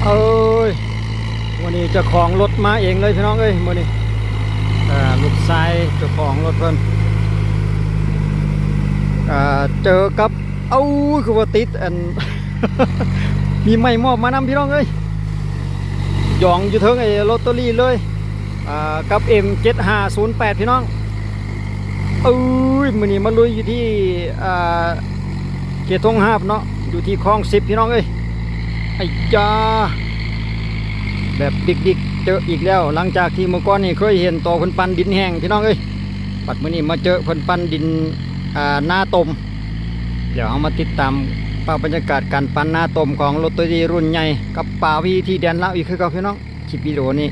ເອີຍ ມື້ນີ້ເຈົ້າຂອງລົດມາເອງເລີຍພີ່ນ້ອງເອີຍ ມື້ນີ້ ເອີ ລູກຊາຍເຈົ້າຂອງລົດເພິ່ນ ເອີ ເຈີກັບ ເອົ້າ ຄືວ່າຕິດອັນ ມີໄມ້ມອບມານຳພີ່ນ້ອງເອີຍ ຢອງຢູ່ເທິງໄອ້ລອດເຕີຣີເລີຍ ອ່າ ກັບ ເອັມເຈັດຫ້າສູນແປດ ພີ່ນ້ອງ. ເອີຍ ມື້ນີ້ມາລຸຍຢູ່ທີ່ ອ່າ ເຂດທົ່ງຫາບເນາະ ຢູ່ທີ່ຄອງສິບ ພີ່ນ້ອງເອີຍ. ໄອ້ຢາ ແບບດິກໆ ເຈີອີກແລ້ວ ຫຼັງຈາກທີ່ມື້ກ່ອນນີ້ເຄີຍເຫັນໂຕເພິ່ນປັ່ນດິນແຫ້ງ ພີ່ນ້ອງເອີຍ ບັດມື້ນີ້ມາເຈີເພິ່ນປັ່ນດິນ ອ່າ ນາຕົມ. ດຽວເຮົາມາຕິດຕາມພາບບັນຍາກາດການປັ່ນນາຕົມຂອງລອດເຕີຣີລຸ້ນໃຫຍ່ ກັບປາວີທີ່ແດນລາວອີກຄືເກົ່າ ພີ່ນ້ອງ. ຄລິບວິດີໂອນີ້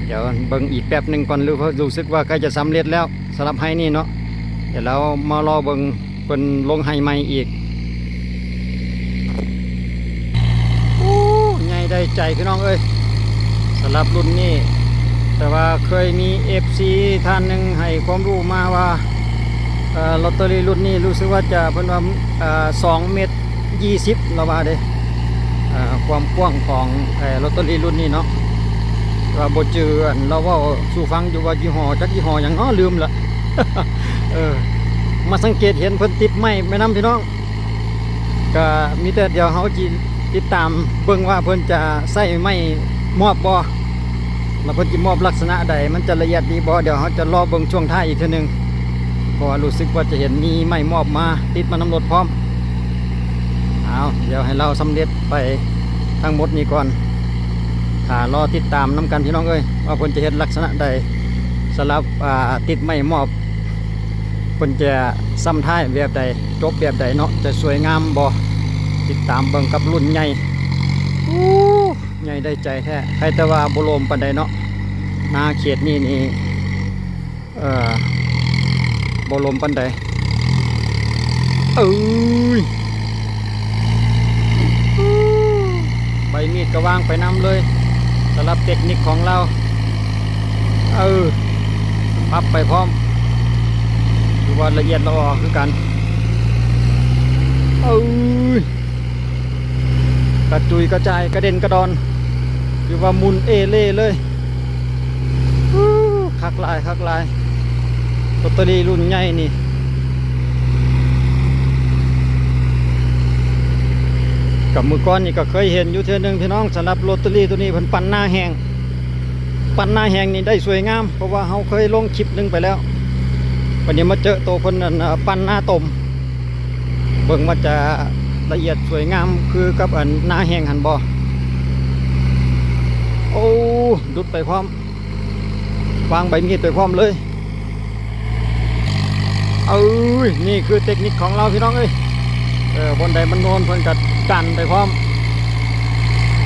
ດຽວເບິ່ງອີກແປັບໜຶ່ງກ່ອນ ຮູ້ ຮູ້ສຶກວ່າໃກ້ຈະສຳເລັດແລ້ວ ສຳລັບໄຮ່ນີ້ເນາະ. ດຽວເຮົາມາລໍເບິ່ງເພິ່ນລົງໄຮ່ໃໝ່ອີກ. ໂອ້ ໃຫຍ່ໄດ້ໃຈພີ່ນ້ອງເອີຍ ສຳລັບລຸ້ນນີ້. ແຕ່ວ່າເຄີຍມີເອັຟຊີທ່ານໜຶ່ງໃຫ້ຄວາມຮູ້ມາວ່າ ເອີ ລອດເຕີຣີລຸ້ນນີ້ ຮູ້ສຶກວ່າຈະ ເພິ່ນວ່າ ເອີ ສອງເມັດ ຊາວ ລາວວ່າເດ້ ເອີ ຄວາມກວ້າງຂອງ ເອີ ລອດເຕີຣີລຸ້ນນີ້ເນາະ. ແຕ່ວ່າບໍ່ຈື່ ອັນລາວເວົ້າສູ່ຟັງຢູ່ວ່າຍີ່ຫໍ້ ຈັກຍີ່ຫໍ້ຫຍັງເນາະ ລືມລະ. ເອີ ມາສັງເກດເຫັນເພິ່ນຕິດໄມ້ໄປນຳ ພີ່ນ້ອງ. ກະມີແຕ່ດຽວເຮົາຊິຕິດຕາມເບິ່ງວ່າເພິ່ນຈະໃຊ້ໄມ້ມອບບໍ່ ແລ້ວເພິ່ນຊິມອບລັກສະນະໃດ ມັນຈະລະອຽດດີບໍ່. ດຽວເຮົາຈະລໍເບິ່ງຊ່ວງທ້າຍອີກເທື່ອໜຶ່ງ ເພາະວ່າຮູ້ສຶກວ່າຈະເຫັນມີໄມ້ມອບມາຕິດມານຳລົດພ້ອມ. ເອົາ ດຽວໃຫ້ລາວສຳເລັດໄປທັງໝົດນີ້ກ່ອນ ຖ້າລໍຕິດຕາມນຳກັນ ພີ່ນ້ອງເອີຍ ວ່າເພິ່ນຈະເຮັດລັກສະນະໃດ ສຳລັບ ອ່າ ຕິດໄມ້ມອບ ເພິ່ນຈະສ່ຳທ້າຍແບບໃດ ຈົບແບບໃດເນາະ ຈະສວຍງາມບໍ່ ຕິດຕາມເບິ່ງກັບລຸ້ນໃຫຍ່. ໂອ້ ໃຫຍ່ໄດ້ໃຈແທ້ ໃຄແຕ່ວ່າບໍ່ລົມປານໃດເນາະ ນາເຂດນີ້ນີ້ ເອີ ບໍ່ລົມປານໃດ. ເອີຍ ໃບມີດກໍວາງໄປນຳເລີຍ ສຳລັບເຕັກນິກຂອງລາວ. ເອີ ປັບໄປພ້ອມ ຖືວ່າລະອຽດລະອໍຄືກັນ. ເອີຍ ກະຈຸຍກະຈາຍ ກະເດັນກະດອນ ຖືວ່າໝຸ່ນເອເລ່ເລີຍ. ໂອ້ ຄັກຫຼາຍ ຄັກຫຼາຍ ລອດເຕີຣີລຸ້ນໃຫຍ່ນີ້. ກັບມື້ກ່ອນນີ້ກໍເຄີຍເຫັນຢູ່ເທື່ອໜຶ່ງ ພີ່ນ້ອງ ສຳລັບລອດເຕີຣີໂຕນີ້ ເພິ່ນປັ່ນນາແຫ້ງ ປັ່ນນາແຫ້ງນີ້ໄດ້ສວຍງາມ ເພາະວ່າເຮົາເຄີຍລົງຄລິບໜຶ່ງໄປແລ້ວ. ບັດນີ້ມາເຈີໂຕເພິ່ນ ອັນ ປັ່ນນາຕົມ ເບິ່ງວ່າຈະລະອຽດສວຍງາມຄືກັບ ອັນ ນາແຫ້ງຫັ້ນບໍ່. ໂອ້ ດຸດໄປພ້ອມ ວາງໃບມີດໄປພ້ອມເລີຍ. ເອີຍ ນີ້ຄືເຕັກນິກຂອງລາວ ພີ່ນ້ອງເອີຍ. ເອີ ບ່ອນໃດມັນໂນນ ເພິ່ນກໍກັນໄປພ້ອມ.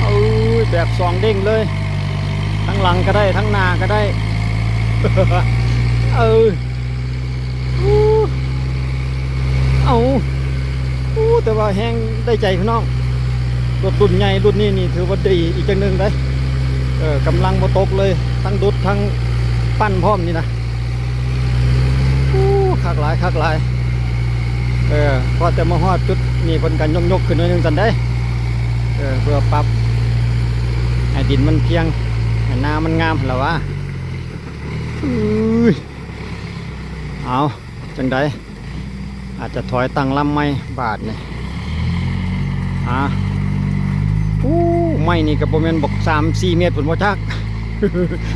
ເອີຍ ແບບສອງເດ້ງເລີຍ ທັງຫຼັງກໍໄດ້ ທັງໜ້າກໍໄດ້. ເອີ ໂອ້ ເອົາ ໂອ້ ແຕ່ວ່າແຮງໄດ້ໃຈພີ່ນ້ອງ ລົດລຸ້ນໃຫຍ່ລຸ້ນນີ້ນີ້ຖືວ່າດີອີກຈັ່ງໜຶ່ງເດ້. ເອີ ກຳລັງບໍ່ຕົກເລີຍ ທັງດຸດທັງປັ່ນພ້ອມນີ້ນະ. ໂອ້ ຄັກຫຼາຍ ຄັກຫຼາຍ. ເອີ ພໍແຕ່ມາຮອດຈຸດນີ້ເພິ່ນກໍຍົກໆຂຶ້ນໜ້ອຍໜຶ່ງຊັ້ນເດ້. ເອີ ເພື່ອປັບໃຫ້ດິນມັນພຽງ ໃຫ້ນາມັນງາມຫັ້ນລະຫວາ. ເອີຍ ເອົາ ຈັ່ງໃດ ອາດຈະຖອຍຕັ້ງລຳໃໝ່ບາດນີ້. ອ່າ ໂອ້ ໄມ້ນີ້ກໍບໍ່ແມ່ນບັກສາມສີ່ເມັດພຸ້ນບໍ່ຈັກ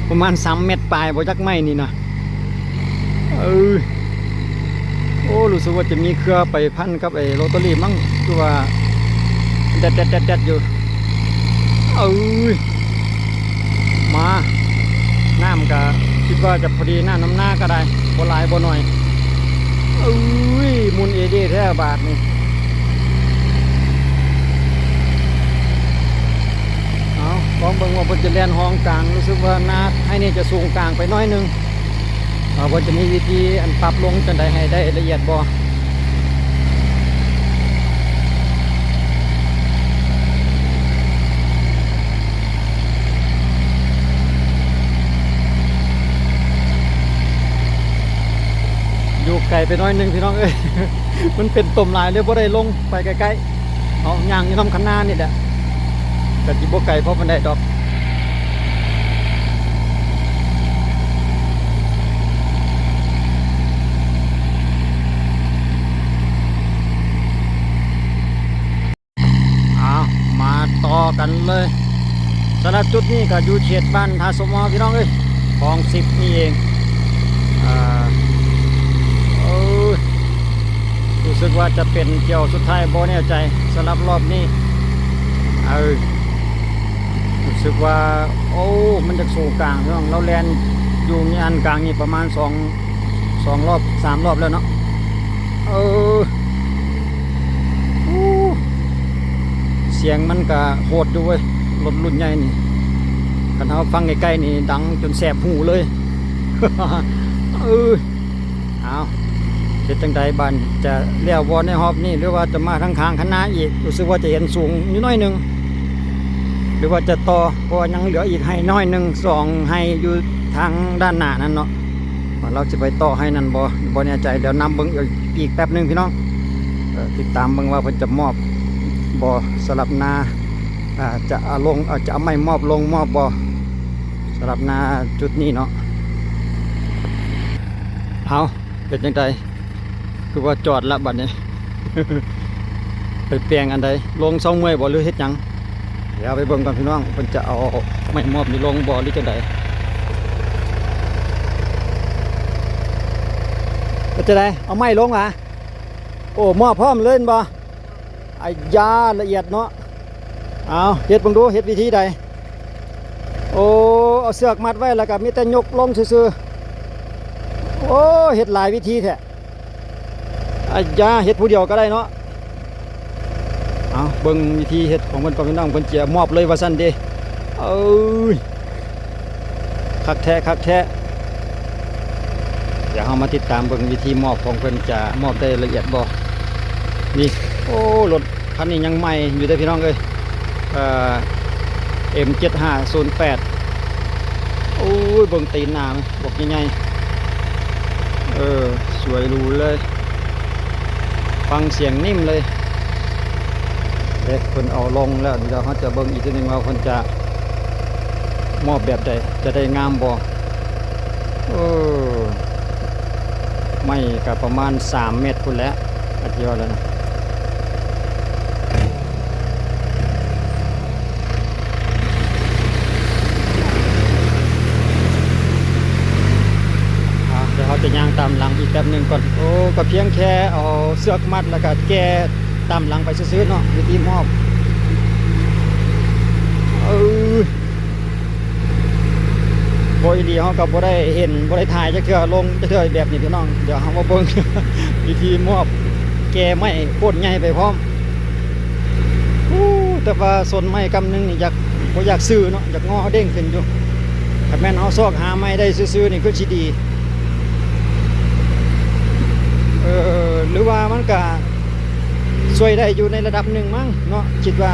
ປະມານສາມເມັດປາຍບໍ່ຈັກໄມ້ນີ້ນະ. ເອີ ໂອ້ ຮູ້ສຶກວ່າຈະມີເຄືອໄປພັນກັບໄອ້ໂຣເຕີຣີມັ້ງ ຄືວ່າແດດໆໆໆຢູ່. ເອີຍ ມາ ນ້ຳກະຄິດວ່າຈະພໍດີ ນ້ຳນຳນາກະໄດ້ ບໍ່ຫຼາຍບໍ່ໜ້ອຍ. ເອີຍ ໝຸ່ນເອເດແທ້ບາດນີ້. ເອົາ ລອງເບິ່ງວ່າເພິ່ນຈະແລ່ນຮ່ອງກາງ ຮູ້ສຶກວ່ານາໄຮ່ນີ້ຈະສູງກາງໄປໜ້ອຍໜຶ່ງ. ວ່າເພິ່ນຈະມີວິທີອັນປັບລົງຈັ່ງໃດໃຫ້ໄດ້ລະອຽດບໍ່? ຢູ່ໄກໄປໜ້ອຍໜຶ່ງພີ່ນ້ອງເອີຍ ມັນເປັນຕົມຫຼາຍເລີຍ ບໍ່ໄດ້ລົງໄປໃກ້ໆ. ເອົາ ຍ່າງຢູ່ນຳຄັນນານີ້ແຫຼະ. ກໍຊິບໍ່ໄກພໍປານໃດດອກ. ເອົາ ມາຕໍ່ກັນເລີຍ. ສຳລັບຈຸດນີ້ກໍຢູ່ເຂດບ້ານທ່າສົມໝໍ ພີ່ນ້ອງເອີຍ, ຄອງສິບນີ້ເອງ. ເອີ ເອີ ຮູ້ສຶກວ່າຈະເປັນຖ້ຽວສຸດທ້າຍ ບໍ່ແນ່ໃຈສຳລັບລອບນີ້. ເອີ ຮູ້ສຶກວ່າ ໂອ້ ມັນຈະສູງກາງ ພີ່ນ້ອງ. ລາວແລ່ນຢູ່ງານກາງນີ້ປະມານສອງ ສອງລອບ ສາມລອບແລ້ວເນາະ. ເອີ ໂອ້ ສຽງມັນກະໂຫດຢູ່ເວີຍ ລົດລຸ້ນໃຫຍ່ນີ້. ຄັນເຮົາຟັງໃກ້ໆນີ້ ດັງຈົນແສບຫູເລີຍ. ເອີ ເອົາ ເຮັດຈັ່ງໃດບາດນີ້ ຈະແລ້ວບໍ່ໃນຮອບນີ້ ຫຼືວ່າຈະມາທາງຂ້າງຄັນນາອີກ? ຮູ້ສຶກວ່າຈະເຫັນສູງຢູ່ໜ້ອຍໜຶ່ງ ຫຼືວ່າຈະຕໍ່ ເພາະວ່າຍັງເຫຼືອອີກໄຮ່ໜ້ອຍໜຶ່ງ ສອງໄຮ່ຢູ່ທາງດ້ານໜ້ານັ້ນເນາະ. ວ່າລາວຊິໄປຕໍ່ໄຮ່ນັ້ນບໍ່ ບໍ່ແນ່ໃຈ. ດຽວນຳເບິ່ງອີກແປັບໜຶ່ງພີ່ນ້ອງ. ເອີ ຕິດຕາມເບິ່ງວ່າເພິ່ນຈະມອບບໍ່ ສຳລັບນາ ອາ ຈະເອົາລົງ ເອົາ ຈະເອົາໄມ້ມອບລົງມອບບໍ່ ສຳລັບນາຈຸດນີ້ເນາະ. ເອົາ ເປັນຈັ່ງໃດ ຄືວ່າຈອດລະບາດນີ້ ໄປແປງອັນໃດ ລົງເຊົາເມື່ອຍບໍ່ ຫຼືເຮັດຫຍັງ? ດຽວໄປເບິ່ງກ່ອນພີ່ນ້ອງ ເພິ່ນຈະເອົາໄມ້ມອບນີ້ລົງບໍ່ ຫຼືຈັ່ງໃດ? ເປັນຈັ່ງໃດ ເອົາໄມ້ລົງຫວາ? ໂອ້ ມອບພ້ອມເລີຍແມ່ນບໍ່? ອາຍາ ລະອຽດເນາະ. ເອົາ ເຮັດເບິ່ງດູ ເຮັດວິທີໃດ? ໂອ້ ເອົາເຊືອກມັດໄວ້ ແລ້ວກໍມີແຕ່ຍົກລົງຊື່ໆ. ໂອ້ ເຮັດຫຼາຍວິທີແທ້. ອາຍາ ເຮັດຜູ້ດຽວກໍໄດ້ເນາະ. ເອົາ ເບິ່ງວິທີເຮັດຂອງເພິ່ນກ່ອນພີ່ນ້ອງ ເພິ່ນຈະມອບເລີຍວ່າຊັ້ນເດ. ເອີຍ ຄັກແທ້ ຄັກແທ້. ດຽວເຮົາມາຕິດຕາມເບິ່ງວິທີມອບຂອງເພິ່ນ ຈະມອບໄດ້ລະອຽດບໍ່. ນີ້ ໂອ້ ລົດຄັນນີ້ຍັງໃໝ່ຢູ່ເດ້ພີ່ນ້ອງເອີຍ. ເອີ ເອັມເຈັດຫ້າສູນແປດ. ໂອ້ຍ ເບິ່ງຕີນໜ້າມັນ ບອກໃຫຍ່ໆ. ເອີ ສວຍຫຼູເລີຍ ຟັງສຽງນິ້ມເລີຍ. ເດ້ ເພິ່ນເອົາລົງແລ້ວ ດຽວເຮົາຈະເບິ່ງອີກເທື່ອໜຶ່ງວ່າເພິ່ນຈະມອບແບບໃດ ຈະໄດ້ງາມບໍ່. ເອີ ໄມ້ກໍປະມານສາມແມັດພຸ້ນແຫຼະ ອາດຊິວ່າແລ້ວນະ. ອ່າ ດຽວເຮົາຈະຍ່າງຕາມຫຼັງອີກແປັບໜຶ່ງກ່ອນ. ໂອ້ ກໍພຽງແຄ່ເອົາເຊືອກມັດ ແລ້ວກໍແກ່ຕາມຫຼັງໄປຊື່ໆເນາະ ວິທີມອບ. ເອີ ບໍ່ອີ່ຫຼີເຮົາກໍບໍ່ໄດ້ເຫັນ ບໍ່ໄດ້ຖ່າຍຈັກເທື່ອ ລົງຈັກເທື່ອແບບນີ້ພີ່ນ້ອງ. ດຽວເຮົາມາເບິ່ງວິທີມອບແກ່ໄມ້ໂຄດໃຫຍ່ໄປພ້ອມ. ໂອ້ ແຕ່ວ່າສົ້ນໄມ້ກຳໜຶ່ງນີ້ຢາກ ບໍ່ຢາກຊື່ເນາະ ຢາກງໍເດ້ງຂຶ້ນຢູ່. ຄັນແມ່ນເຮົາຊອກຫາໄມ້ໄດ້ຊື່ໆນີ້ຄືຊິດີ. ເອີ ຫຼືວ່າມັນກະຊ່ວຍໄດ້ຢູ່ໃນລະດັບໜຶ່ງມັ້ງເນາະ ຄິດວ່າ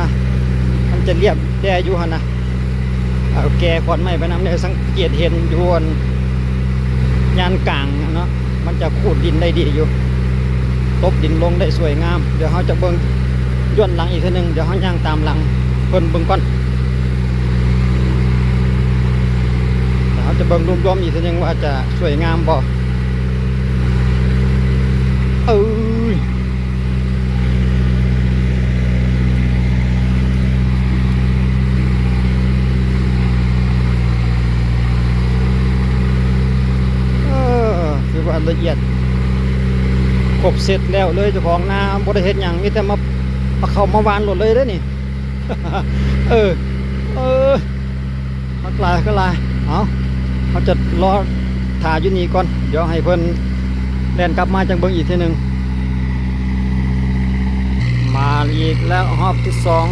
ມັນຈະລຽບແດ່ຢູ່ຫັ້ນນະ. ເອົາແກ່ຂອນໄມ້ໄປນຳ ໄດ້ສັງເກດເຫັນຢູ່ອັນຍານກາງເນາະ ມັນຈະຂູດດິນໄດ້ດີຢູ່ ຕົບດິນລົງໄດ້ສວຍງາມ. ດຽວເຮົາຈະເບິ່ງຍ້ອນຫຼັງອີກເທື່ອໜຶ່ງ ດຽວເຮົາຍ່າງຕາມຫຼັງເພິ່ນເບິ່ງກ່ອນ. ດຽວເຮົາຈະເບິ່ງລວມໆອີກເທື່ອໜຶ່ງວ່າຈະສວຍງາມບໍ່. ເອີຍ ເອີ ຖືວ່າລະອຽດ ຄົບເສັດແລ້ວເລີຍ. ເຈົ້າຂອງນາບໍ່ໄດ້ເຮັດຫຍັງ ມີແຕ່ມາ ເອົາເຂົ້າມາຫວ່ານໂລດເລີຍເດ້ນີ້. ເອີ ເອີ ຄັກຫຼາຍ ຄັກຫຼາຍ. ເອົາ ເຮົາຈະລໍຖ້າຢູ່ນີ້ກ່ອນ ດຽວໃຫ້ເພິ່ນແລ່ນກັບມາ ຈັ່ງເບິ່ງອີກເທື່ອໜຶ່ງ. ມາອີກແລ້ວຮອບທີສອງ.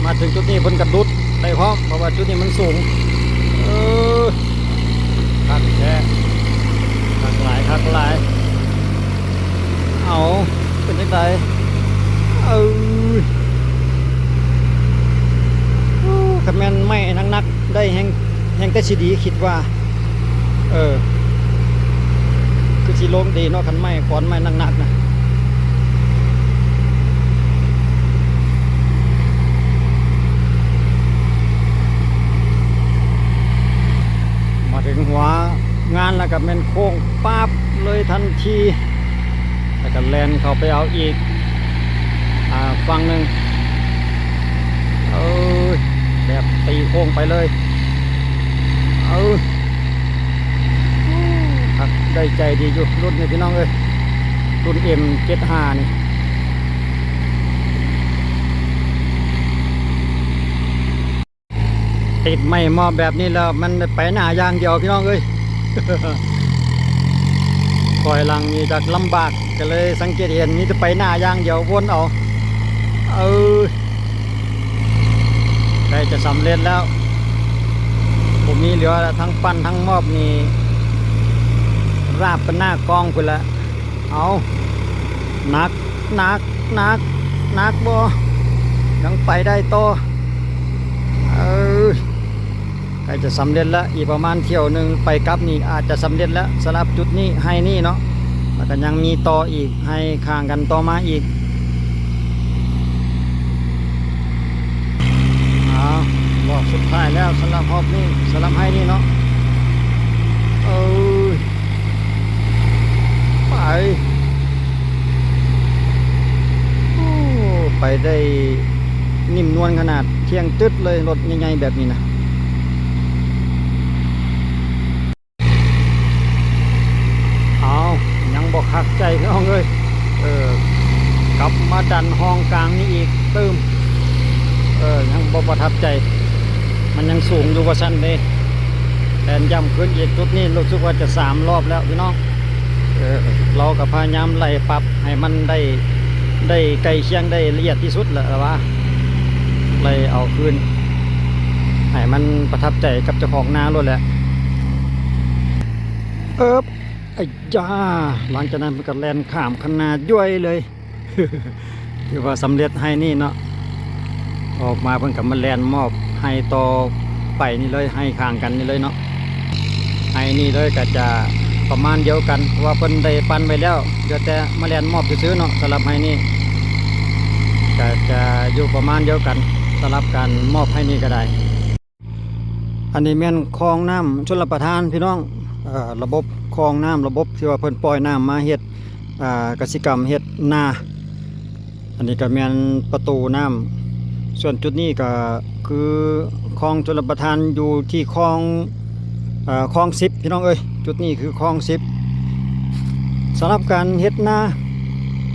ມາເຖິງຈຸດນີ້ເພິ່ນກະດຸດໄດ້ພ້ອມ ເພາະວ່າຈຸດນີ້ມັນສູງ. ເອີ ຄັກແທ້ ຄັກຫຼາຍ ຄັກຫຼາຍ. ເອົາ ເປັນຈັ່ງໃດ? ເອີ ໂອ້ ຄັນແມ່ນໄມ້ໜັກໆ ໄດ້ແຮງ ແຮງແຕ່ຊິດີ ຄິດວ່າ ເອີ ຄືຊິລົງດີເນາະ ຄັນໄມ້ ຂອນໄມ້ໜັກໆນະ. ກໍແມ່ນໂຄ້ງປາບເລີຍທັນທີ ແລ້ວກໍແລ່ນເຂົ້າໄປເອົາອີກ ອ່າ ຝັ່ງໜຶ່ງ. ເອີ ແບບຕີໂຄ້ງໄປເລີຍ. ເອີ ຄັກ ໄດ້ໃຈດີຢູ່ ລຸ້ນນີ້ພີ່ນ້ອງເອີຍ ລຸ້ນເອັມເຈັດຫ້ານີ້. ຕິດໄມ້ມອບແບບນີ້ແລ້ວ ມັນໄປໜ້າຢ່າງດຽວພີ່ນ້ອງເອີຍ. ຖອຍຫຼັງນີ້ຈັກລຳບາກ ກໍເລີຍສັງເກດເຫັນມີແຕ່ໄປໜ້າຢ່າງດຽວ ວົນເອົາ. ເອີ ໃກ້ຈະສຳເລັດແລ້ວ ບໍ່ມີເຫຼືອແລ້ວ ທັງປັ້ນທັງມອບນີ້ ລາບໄປໜ້າກ້ອງພຸ້ນແຫຼະ. ເອົາ ໜັກ ໜັກ ໜັກ ໜັກບໍ່? ຍັງໄປໄດ້ຕໍ່. ເອີ ໃກ້ຈະສຳເລັດລະ ອີກປະມານຖ້ຽວໜຶ່ງໄປກັບນີ້ອາດຈະສຳເລັດລະ ສຳລັບຈຸດນີ້ ໄຮ່ນີ້ເນາະ. ແລ້ວກໍຍັງມີຕໍ່ອີກ ໄຮ່ຂ້າງກັນຕໍ່ມາອີກ. ອ້າວ ຮອບສຸດທ້າຍແລ້ວ ສຳລັບຮອບນີ້ ສຳລັບໄຮ່ນີ້ເນາະ. ເອີ ໄປ ໂອ້ ໄປໄດ້ນິ້ມນວນຂະໜາດ ທ່ຽງຕຶດເລີຍ ລົດໃຫຍ່ໆແບບນີ້ນະ. ອ້າວ ຍັງບໍ່ຄັກໃຈພີ່ນ້ອງເອີຍ. ເອີ ກັບມາດັນຮ່ອງກາງນີ້ອີກຕື່ມ. ເອີ ຍັງບໍ່ປະທັບໃຈ ມັນຍັງສູງຢູ່ວ່າຊັ້ນເດ້. ແລ່ນຢ້ຳຂຶ້ນອີກ ຈຸດນີ້ຮູ້ສຶກວ່າຈະສາມລອບແລ້ວພີ່ນ້ອງ. ເອີ ເຮົາກໍພະຍາຍາມໄລ່ປັບໃຫ້ມັນໄດ້ ໄດ້ໃກ້ຄຽງ ໄດ້ລະອຽດທີ່ສຸດແຫຼະ ແຕ່ວ່າໄລ່ເອົາຄືນ ໃຫ້ມັນປະທັບໃຈກັບເຈົ້າຂອງນາໂລດແຫຼະ. ເອີບ ໄອ້ຢາ ຫຼັງຈາກນັ້ນເພິ່ນກໍແລ່ນຂ້າມຄັນນາຢ້ວຍເລີຍ. ຖືວ່າສຳເລັດໄຮ່ນີ້ເນາະ. ອອກມາເພິ່ນກໍມາແລ່ນມອບໄຮ່ຕໍ່ໄປນີ້ເລີຍ ໄຮ່ຂ້າງກັນນີ້ເລີຍເນາະ. ໄຮ່ນີ້ເລີຍກໍຈະປະມານດຽວກັນ ເພາະວ່າເພິ່ນໄດ້ປັ້ນໄວ້ແລ້ວ ເຫຼືອແຕ່ມາແລ່ນມອບຊື່ໆເນາະ. ສຳລັບໄຮ່ນີ້ກໍຈະຢູ່ປະມານດຽວກັນ ສຳລັບການມອບໄຮ່ນີ້ກໍໄດ້. ອັນນີ້ແມ່ນຄອງນ້ຳຊົນລະປະທານພີ່ນ້ອງ. ເອີ ລະບົບຄອງນ້ຳ ລະບົບທີ່ວ່າເພິ່ນປ່ອຍນ້ຳມາເຮັດ ອ່າ ກະສິກຳ ເຮັດນາ. ອັນນີ້ກໍແມ່ນປະຕູນ້ຳ. ສ່ວນຈຸດນີ້ກໍຄືຄອງຊົນລະປະທານຢູ່ທີ່ຄອງ ເອີ ຄອງສິບພີ່ນ້ອງເອີຍ. ຈຸດນີ້ຄືຄອງສິບ. ສຳລັບການເຮັດນາ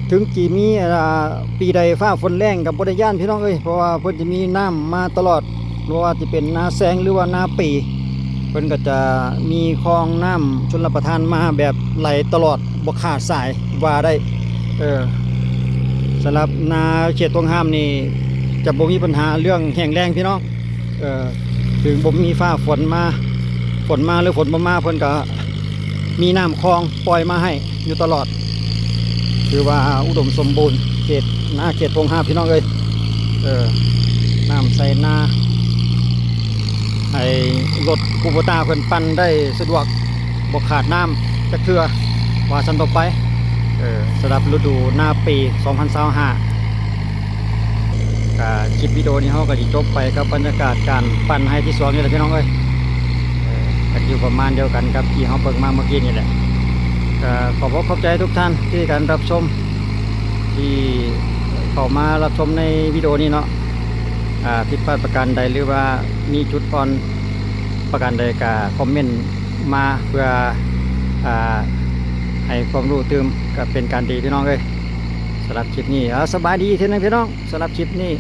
ເຖິງຊິມີ ອ່າ ປີໃດຟ້າຝົນແລ້ງກໍບໍ່ໄດ້ຢ້ານພີ່ນ້ອງເອີຍ ເພາະວ່າເພິ່ນຈະມີນ້ຳມາຕະຫຼອດ ບໍ່ວ່າຈະເປັນນາແຊງ ຫຼືວ່ານາປີ ເພິ່ນກໍຈະມີຄອງນ້ຳຊົນລະປະທານມາແບບໄຫຼຕະຫຼອດ ບໍ່ຂາດສາຍວ່າໄດ້. ເອີ ສຳລັບນາເຂດຕົງຫ້າມນີ້ ຈະບໍ່ມີບັນຫາເລື່ອງແຫ້ງແລ້ງພີ່ນ້ອງ. ເອີ ເຖິງບໍ່ມີຟ້າຝົນມາ ຝົນມາ ຫຼື ຝົນບໍ່ມາ ເພິ່ນກໍມີນ້ຳຄອງປ່ອຍມາໃຫ້ຢູ່ຕະຫຼອດ. ຖືວ່າອຸດົມສົມບູນ ເຂດນາເຂດທົ່ງຫ້າມພີ່ນ້ອງເອີຍ. ເອີ ນ້ຳໃສ່ນາ ໃຫ້ລົດຄູໂບຕ້າເພິ່ນປັ່ນໄດ້ສະດວກ ບໍ່ຂາດນ້ຳຈັກເທື່ອ ວ່າຊັ້ນຕໍ່ໄປ. ເອີ ສຳລັບລະດູນາປີສອງພັນຊາວຫ້າ ກະຄລິບວິດີໂອນີ້ເຮົາກໍຊິຈົບໄປກັບບັນຍາກາດການປັ່ນໄຮ່ທີ່ສວນນີ້ແຫຼະພີ່ນ້ອງເອີຍ. ເອີ ກໍຢູ່ປະມານດຽວກັນກັບທີ່ເຮົາເບິ່ງມາເມື່ອກີ້ນີ້ແຫຼະ. ກໍຂອບອົກຂອບໃຈທຸກທ່ານທີ່ການຮັບຊົມ ທີ່ເຂົ້າມາຮັບຊົມໃນວິດີໂອນີ້ເນາະ. ອ່າ ຜິດພາດປະການໃດ ຫຼືວ່າມີຈຸດອ່ອນປະການໃດ ກໍຄອມເມັນມາເພື່ອ ອ່າ ໃຫ້ຄວາມຮູ້ຕື່ມ ກໍເປັນການດີພີ່ນ້ອງເອີຍ. ສຳລັບຄລິບນີ້ ເອົາ ສະບາຍດີອີກເທື່ອໜຶ່ງພີ່ນ້ອງ. ສຳລັບຄລິບນີ້